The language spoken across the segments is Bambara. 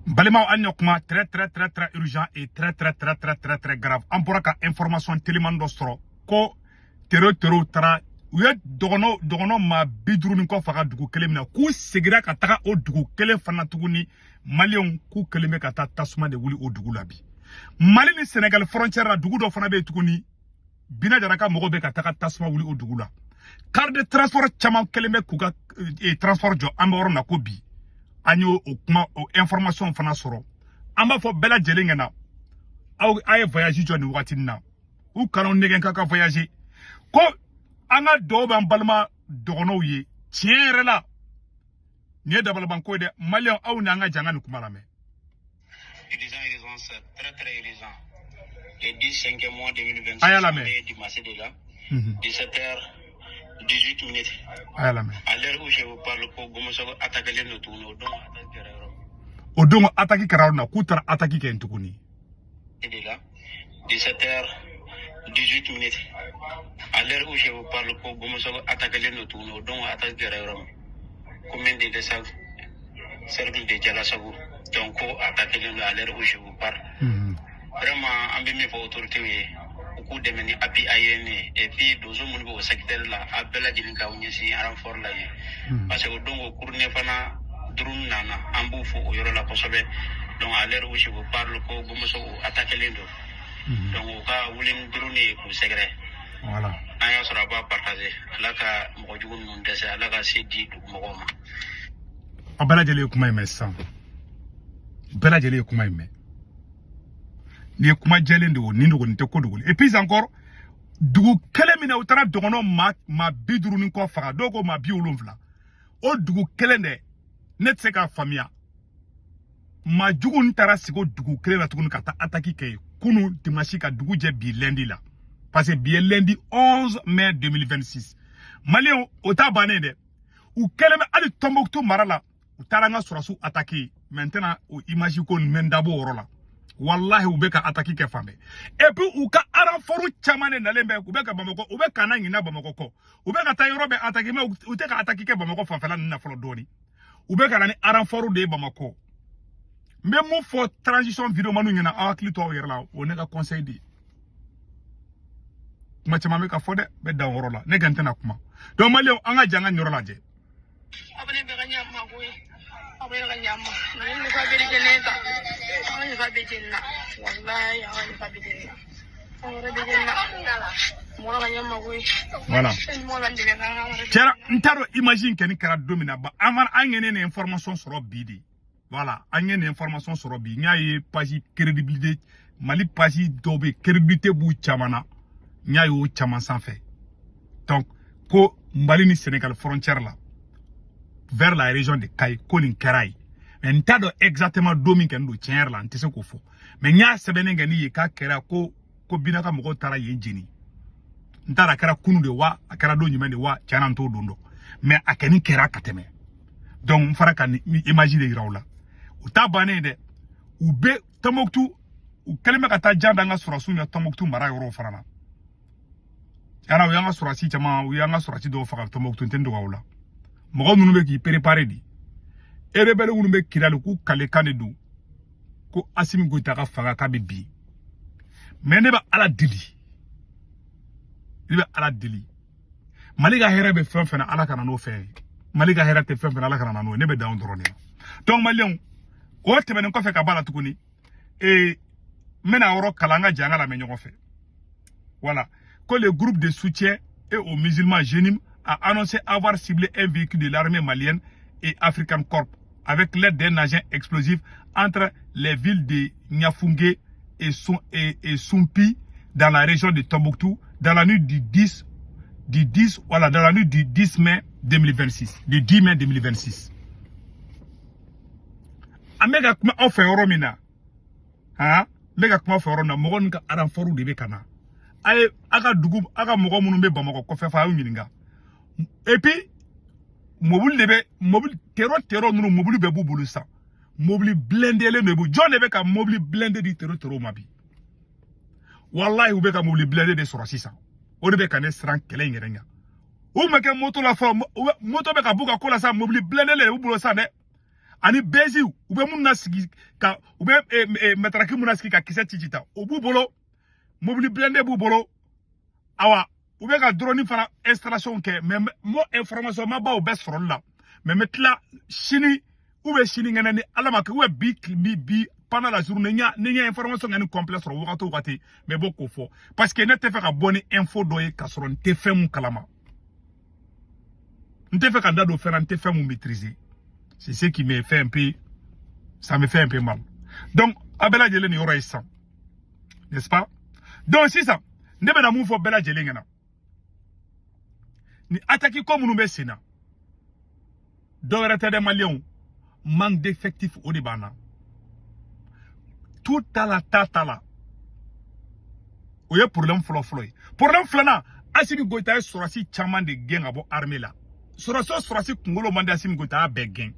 Balimaw, an ɲɔ kuma très très très très urgent et très très très très très très grave. An bɔra ka information teliman dɔ sɔrɔ ko terro terro taara, u ye dɔgɔnɔ dɔgɔnɔ maa 50 ni kɔ faga dugu kelen min na, k'u segira ka taga o dugu kelen fana tuguni. Maliyɛnw, k'u kelen bɛ ka taa tasuma de wuli o dugu la bi. Mali ni Sénégal frontière la, dugu dɔ fana bɛ yen tuguni, Bina Jara ka mɔgɔw bɛ ka taga tasuma wuli o dugu la. Car de transport caman kelen bɛ k'u ka transport jɔ. An bɛ yɔrɔ min na ko bi, an y'o o kuma, o information fana sɔrɔ. An b'a fɔ bɛɛ lajɛlen ɲɛna, aw a ye voyage jɔ nin wagati nin na, u kan'aw nɛgɛn k'a ka voyage ko. An ka dɔw b'an balima dɔgɔnɔw ye. Tiɲɛ yɛrɛ la, nin ye dabalibanko ye dɛ. Maliyɛnw, aw ni an ka jan ka nin kuma lamɛn. Urgent, urgence, très très urgent. Le 10 5 mois 2026, A y'a lamɛn. on est dimanche de là, 17h18 minutes. A y'a lamɛn. À l'heure où je vous parle, ko Gomosogo attaqué le tuguni, o don attaque kɛra yɔrɔ O don attaque kɛra yɔrɔ min na, k'u taara attaque kɛ yen tuguni. de là, 17h18 minutes. À l'heure où je vous parle, ko Gomosogo attaqué le tuguni, o don attaque kɛra yɔrɔ min. Commune de Dessac, cercle de Djalassagou. Donc, ko attaqué le à l'heure où je vous parle. Vraiment, an bɛ min fɔ autorité ye, u k'u dɛmɛ ni appui aérien ye, et puis donso minnu bɛ o secteur la, a bɛɛ lajɛlen k'aw ɲɛsin renfort la yen, parce que o don o kurunnen fana drone nana, an b'u fo o yɔrɔ la kosɛbɛ. Donc à l'heure où je vous parle, ko Gomosogo attaqué don. Donc u ka wuli ni drone ye k'u sɛgɛrɛ. N'an y'a sɔrɔ, a b'a partager. Ala ka mɔgɔ jugu ninnu dɛsɛ, Ala ka se di dugumɔgɔw ma. Aw bɛɛ lajɛlen ye kuma in mɛn sisan, bɛɛ lajɛlen ye kuma in mɛn. Nin ye kuma jɛlen de, o nin dogo, nin tɛ ko dogo. Et puis encore, dugu kelen min na u taara dɔgɔnɔ maa 50 ni kɔ faga, dɔw ko maa 70, o dugu kelen dɛ, ne tɛ se k'a faamuya. Maa jugu nin taara sigi o dugu kelen na tuguni ka taa attaque kɛ yen kunu dimanche ka dugu jɛ bi lundi la, parce que bi ye lundi 11 mai 2026. Maliyɛnw, o t'a bannen dɛ. U kɛlen bɛ hali Tɔnbɔkutu mara la, u taara an ka sɔrɔsiw attaque. Maintenant, o image ko nin bɛ n dabɔ o yɔrɔ la. Walahi, u bɛ ka attaque kɛ fan bɛɛ. Et puis u ka renfort caman de nalen bɛ, u bɛ ka Bamakɔ, u bɛ ka na ɲinɛ Bamakɔ kɔ, u bɛ ka taa yɔrɔ bɛɛ attaque, mais u tɛ ka attaque kɛ Bamakɔ fanfɛla ninnu na fɔlɔ dɔɔni. U bɛ ka na ni renfort de ye Bamakɔ. N bɛ mun fɔ transition vidéomanw ɲɛna? Aw hakili to aw yɛrɛ la, o ye ne ka conseil de ye. Kuma caman bɛ ka fɔ dɛ, n bɛ dan o yɔrɔ la, ne kɔni tɛna kuma. Donc maliyɛnw, an ka jɛ an ka nin yɔrɔ lajɛ. Aw bɛ ne bɛɛ ka ɲa ma koyi, aw bɛ ne ka ɲa ma nka ni nafa bɛ jɛnɛ ta, aw ka nafa bɛ jɛni na. Walayi, aw ka nafa bɛ jɛni na, aw yɛrɛ bɛ jɛni na. Mɔgɔ ka ɲa ma koyi. Ni mɔgɔ ka n dɛmɛ k'an ka yɛrɛ. Cɛra, n t'a dɔn image in kɛni kɛra don min na ba. An fana, an ye nin information sɔrɔ bi de. Voilà, an ye nin information sɔrɔ bi. N y'a ye page crédibilité, Mali page dɔw bɛ yen, crédibilité b'u caman na, n y'a ye o caman sanfɛ. Donc ko Mali ni Sénégal frontière la, vers la région de Kayes, ko nin kɛra yen, mais n t'a dɔn exactement don min kɛni don. Tiɲɛ yɛrɛ la, n tɛ se k'o fɔ, mais n y'a sɛbɛnnen kɛ ni ye k'a kɛra ko Bina ka mɔgɔw taara yen jeni. N t'a dɔn a kɛra kunu de wa, a kɛra don jumɛn de wa, tiɲɛ na, n t'o don dɔn, mais a kɛni kɛra ka tɛmɛ. Donc n fara ka nin image de yira u la. U t'a bannen dɛ, u bɛ Tɔnbɔkutu, u kɛlen bɛ ka taa jan da an ka sɔrɔsiw ɲɛ Tɔnbɔkutu mara yɔrɔw fana na. Yana, u y'an ka sɔrɔsi caman, u y'an ka sɔrɔsi dɔw faga Tɔnbɔkutu. N tɛ n dogo aw la, mɔgɔ minnu bɛ k'i préparer de, rebelle minnu bɛ Kidali, k'u kalekan de don ko Asimi Goyita ka fanga k'a bɛ bin. Mais ne bɛ Ala deli, ne bɛ Ala deli, Mali ka hɛrɛ bɛ fɛn fɛn na, Ala kana n'o fɛn ye. Mali ka hɛrɛ tɛ fɛn fɛn na, Ala kana na n'o ye. Ne bɛ dan o dɔrɔn de ma. Donc maliyɛnw, o tɛmɛnen kɔfɛ ka b'a la tuguni, n bɛna yɔrɔ kalan, an ka jɛ an ka lamɛn ɲɔgɔn fɛ. Voilà, que le groupe de soutien et aux musulmans JNIM a annoncé avoir ciblé un véhicule de l'armée malienne et African Corps avec l'aide d'un engin explosif entre les villes de Niafungué et Soumpi dans la région de Tombouctou dans la nuit du 10 du 10, voilà, dans la nuit du 10 mai 2026, du 10 mai 2026. An bɛ ka kuma aw fɛ yɔrɔ min na, han, n bɛ ka kuma aw fɛ yɔrɔ min na, mɔgɔ ninnu ka renfort de bɛ ka na. A ye a ka dugu, a ka mɔgɔ minnu bɛ Bamakɔ kɔfɛ fa, a y'u ɲininka. Et puis mobili de bɛ, mobili terro terro ninnu, mobili bɛɛ b'u bolo sisan, mobili blindélen de b'u. Jɔn de bɛ ka mobili blindé di terro terro ma bi? Walahi, u bɛ ka mobili blindé de sɔrɔ sisan, o de bɛ ka ne siran kɛlɛ in yɛrɛ ɲɛ. U ma kɛ moto la fɔlɔ, moto bɛ ka b'u ka ko la sisan, mobili blindé de b'u bolo sisan dɛ. Ani bezi u bɛ mun na sigi ka u bɛ matraque mun na sigi ka kisɛ ci ci ta, o b'u bolo, mobili blindé b'u bolo. Awa, u bɛ ka drone fana installation kɛ, mais mo information ma ba o bɛɛ sɔrɔli la. Mais n bɛ tila sini ou bien sinikɛnɛ ni Ala ma kɛ, ou bien bi bi pendant la journée, ni n ye information kɛ ni complet sɔrɔ wagati o wagati, n bɛ bɔ k'o fɔ, parce que ne tɛ fɛ ka bɔ ni info dɔ ye k'a sɔrɔ n tɛ fɛn mun kalama. N tɛ fɛ ka n da don fɛn na n tɛ fɛn mun maîtriser. C'est ce qui me fait un peu, ça me fait un peu mal. Donc a bɛɛ lajɛlen nin yɔrɔ ye sisan, n'est-ce pas? Donc sisan ne bɛna mun fɔ bɛɛ lajɛlen ɲɛna? Ni attaque ko minnu bɛ sen na, dɔ wɛrɛ tɛ dɛ, maliyɛnw, manque d'effectif, o de b'an na. Tout ta la ta ta la, o ye problème fɔlɔ fɔlɔ ye. Problème filanan, Asimi Goïta ye sɔrɔsi caman de gɛn ka bɔ armée la. Sɔrɔsi o sɔrɔsi kunkolo man di, Asimi Goïta y'a bɛɛ gɛn.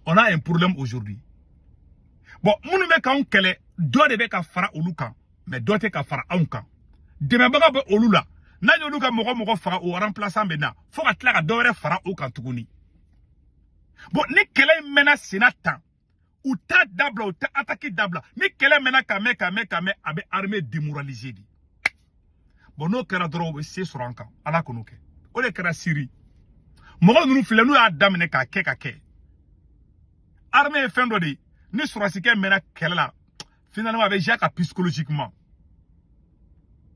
On a un problème aujourd'hui. Bon, minnu bɛ k'anw kɛlɛ, dɔ de bɛ ka fara olu kan, mais dɔ tɛ ka fara anw kan. Dɛmɛbaga bɛ olu la, n'a y'olu ka mɔgɔ mɔgɔ faga, o remplaçant bɛ na fo ka tila ka dɔ wɛrɛ fara o kan tuguni. Bon, ni kɛlɛ in mɛnna senna tan, u t'a dabila, u tɛ attaque dabila. Ni kɛlɛ mɛnna ka mɛn ka mɛn ka mɛn, a bɛ armée démoraliser de. Bon, n'o kɛra dɔrɔn, u bɛ se sɔrɔ an kan. Ala k'o kɛ. O de kɛra Syrie. Mɔgɔ ninnu filɛ, n'u y'a daminɛ k'a kɛ ka kɛ, armée ye fɛn dɔ de ye. Ni sɔrɔsikɛ mɛnna kɛlɛ la, finalement a bɛ jouer a kan psychologiquement.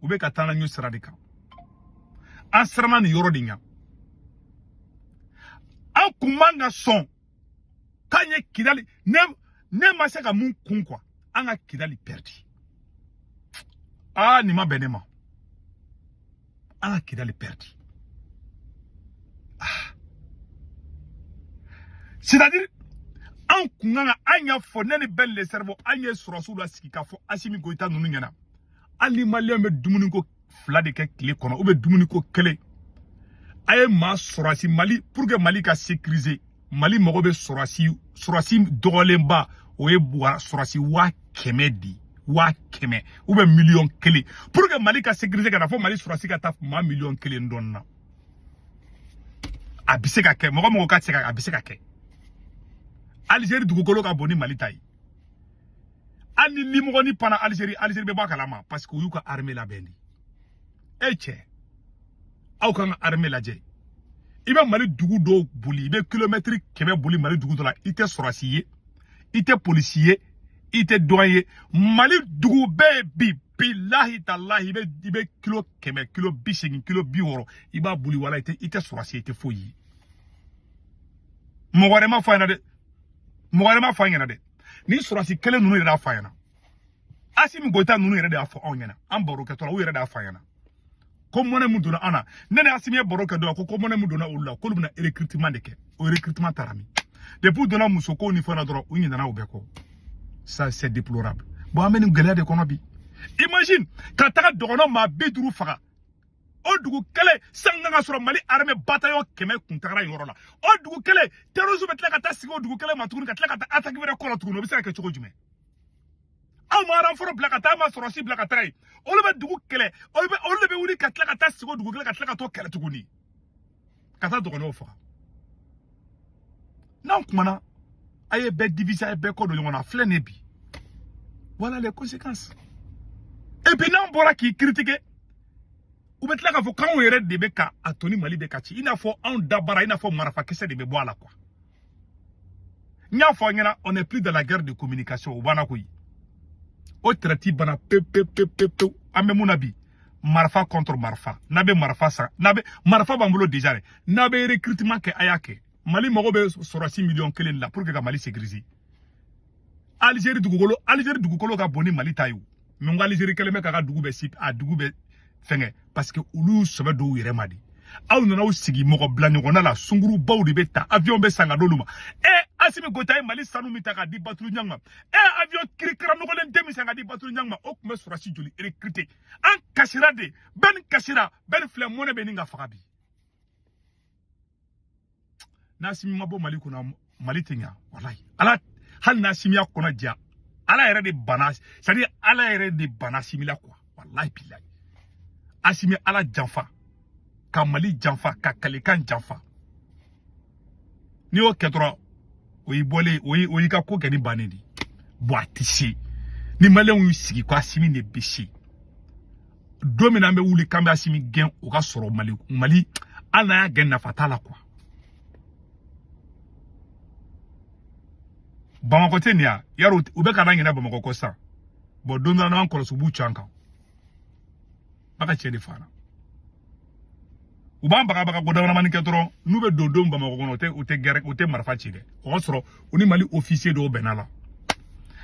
U bɛ ka taa n'a sira de kan. An siranna nin yɔrɔ de ɲɛ. An kun man ka sɔn k'an ye Kidali. Ne ma se ka mun kun quoi, an ka Kidali perdi. Aa, nin ma bɛn ne ma. An ka Kidali perdi. Ah, c'est-à-dire an kun kan ka an y'a fɔ, ne ni bɛɛ le cerveau, an ye sɔrɔsiw la sigi k'a fɔ Asimi Goïta ninnu ɲɛna, hali ni maliyɛn bɛ dumuni ko fila de kɛ tile kɔnɔ ou bien dumuni ko kelen, a ye maa sɔrɔsi Mali, pour que Mali ka sécuriser. Mali mago bɛ sɔrɔsi dɔgɔlenba, o ye sɔrɔsi 100 000 di, 100 000 ou bien 1 million, pour que Mali ka sécuriser, ka na fɔ Mali sɔrɔsi ka taa maa 1 million dɔɔnin na. A bɛ se ka kɛ, mɔgɔ mɔgɔ ka se ka, a bɛ se ka kɛ. Algérie dugukolo ka bon ni Mali ta ye. Hali ni limɔgɔni panna Algérie, Algérie bɛ bɔ a kalama, parce que u y'u ka armée labɛn de. E cɛ, aw kan ka armée lajɛ. I bɛ Mali dugu dɔw boli, i bɛ kilomɛtiri 100 boli Mali dugu dɔ la, i tɛ sɔrɔsi ye, i tɛ polisi ye, i tɛ dɔn ye. Mali dugu bɛɛ ye bi, bilahi talahi, i bɛ kilo 100, kilo 80, kilo 60, i b'a boli wala i tɛ sɔrɔsi ye, i tɛ foyi ye. Mɔgɔ wɛrɛ ma fɔ a ɲɛna dɛ, mɔgɔ wɛrɛ ma fɔ an ɲɛna dɛ. Ni sɔrɔsi kelen ninnu yɛrɛ y'a fɔ an ɲɛna, Asimi Goïta ninnu yɛrɛ de y'a fɔ anw ɲɛna. An barokɛtɔ la, u yɛrɛ de y'a fɔ an ɲɛna ko mɔnɛ mun donna an na. Ne ni Asimi ye baro kɛ dɔrɔn, ko mɔnɛ mun donna olu la, k'olu bɛna recrutement de kɛ. O recrutement taara min? Depuis u donna musoko ni fɛn na dɔrɔn, u ɲinɛna o bɛɛ kɔ. Ça, c'est déplorable. Bon, an bɛ nin gɛlɛya de kɔnɔ bi. Imagine ka taga dɔgɔnɔ maa 50 faga o dugu kelen, san kan ka sɔrɔ Mali armée bataillon 100 kun tagara yen yɔrɔ la. O dugu kelen, terrorisme bɛ tila ka taa sigi o dugu kelen ma tuguni, ka tila ka taa attaque wɛrɛ kɔ la tuguni. O bɛ se ka kɛ cogo jumɛn? Aw ma renfort bila ka taa, an ma sɔrɔsi bila ka taga yen. Olu bɛ dugu kɛlɛ, olu de bɛ wuli ka tila ka taa sigi o dugu kelen, ka tila ka t'o kɛlɛ tuguni, ka taa dɔgɔnɔw faga. N'anw kumana, a ye bɛɛ diviser, a ye bɛɛ kɔ don ɲɔgɔn na. A filɛ nin ye bi, voilà les conséquences. Et puis n'an bɔra k'i critiquer, u bɛ tila k'a fɔ k'anw yɛrɛ de bɛ ka a to ni Mali bɛ ka ci, i n'a fɔ anw dabara, i n'a fɔ marifakisɛ de bɛ bɔ a la quoi. N y'a fɔ aw ɲɛna, on est plus dans la guerre de communication. O banna koyi, o traite banna pewu pewu pewu pewu pewu. An bɛ mun na bi? Marifa contre marifa. N'a bɛ marifa san, n'a bɛ marifa b'an bolo déjà dɛ. N'a bɛ recrutement kɛ, a y'a kɛ. Mali mago bɛ sɔrɔsi 1 million de la pour que ka Mali sécuriser. Algérie dugukolo, Algérie dugukolo ka bon ni Mali ta ye o. Mais n ko Algérie kɛlen bɛ k'a ka dugu bɛɛ si, a dugu bɛɛ fɛngɛ, parce que olu y'u sɛbɛ don u yɛrɛ ma de. Aw nana aw sigi mɔgɔ bila ɲɔgɔnna la, sungurubaw de bɛ ta, avion bɛ san ka d'olu ma. E Asimi Goïta ye Mali sanu min ta k'a di Batulu Ɲang ma, e avion kirikara nɔgɔlen den min san k'a di Batulu Ɲang ma, o tun bɛ sɔrɔsi joli recruter? An kasira de, bɛɛ ni kasira, bɛɛ ni filɛ, mɔnɛ bɛ nin ka faga bi. N'Asimi ma bɔ Mali kunna, Mali tɛ ɲa walayi. Ala, hali n'Asimi y'a kɔnɔ ja, Ala yɛrɛ de banna, c'est à dire Ala yɛrɛ de banna Asimi la quoi. Walayi bilayi, Asimi Ala janfa ka Mali janfa ka kalekan janfa. N'i y'o kɛ dɔrɔn, O y'i bɔlen, o y'i ka ko kɛ ni bannen de ye. Bon, a tɛ se. Ni maliyɛnw y'u sigi ko Asimi de bɛ se, don min na an bɛ wuli k'an bɛ Asimi gɛn, o ka sɔrɔ Mali, hali n'an y'a gɛn, nafa t'a la quoi. Bamakɔ tɛ nin ya, yarɔ u bɛ ka na ɲinɛ Bamakɔ kɔ sisan. Bon, don dɔ la n'an kɔlɔsi, u b'u ci an kan. Ba ka cɛ de fana. U b'an bagabaga ko damadamani kɛ dɔrɔn, n'u bɛ don don Bamakɔ kɔnɔ, u tɛ gɛrɛ, u tɛ marifa ci dɛ. O ka sɔrɔ u ni Mali officier dɔw bɛnna la.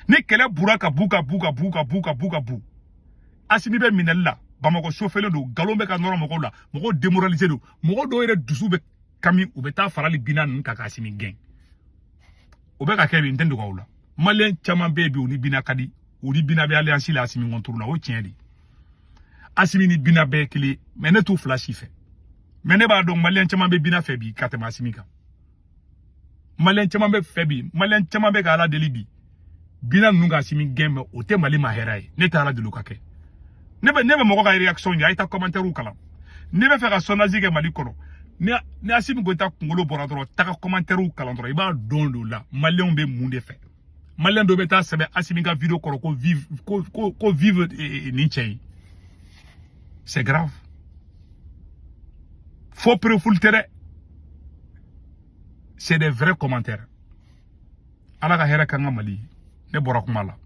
Ni kɛlɛ bura ka bu ka bu ka bu ka bu ka bu ka bu. Asimi bɛ minɛli la, Bamakɔ sofɛlen don, nkalon bɛ ka nɔrɔ mɔgɔw la, mɔgɔw démoralisé don, mɔgɔ dɔw yɛrɛ dusu bɛ kami, u bɛ taa farali bina ninnu kan ka Asimi gɛn. O bɛ ka kɛ bi, n tɛ dogo aw la. Maliyɛn caman bɛ yen bi, u ni bina ka di, u ni bina bɛ alliance la Asimi contre la, o tiɲɛ de. Asimi ni bina bɛɛ ye kelen, mais ne t'u fila si fɛ. Mais ne b'a dɔn maliyɛn caman bɛ bina fɛ bi ka tɛmɛ Asimi kan. Maliyɛn caman bɛ fɛ bi, maliyɛn caman bɛ ka Ala deli bi. Bina ninnu ka Asimi gɛn, mais o tɛ Mali ma hɛrɛ ye. Ne tɛ Ala deli o ka kɛ. Ne bɛ mɔgɔ ka réaction ye, a ye taa commentaire kalan. Ne bɛ fɛ ka sondage kɛ Mali kɔnɔ. Ni Asimi Goyita kunkolo bɔra dɔrɔn, taga commentaire kalan dɔrɔn, i b'a dɔn de o la maliyɛnw bɛ mun de fɛ. Maliyɛn dɔ bɛ taa sɛbɛn Asimi ka vidéo kɔrɔ ko vive, ko vive nin cɛ in. C'est grave. Faux profil tɛ dɛ. C'est des vrais commentaires. Ala ka hɛrɛ k'an ka Mali. Ne bɔra kuma la.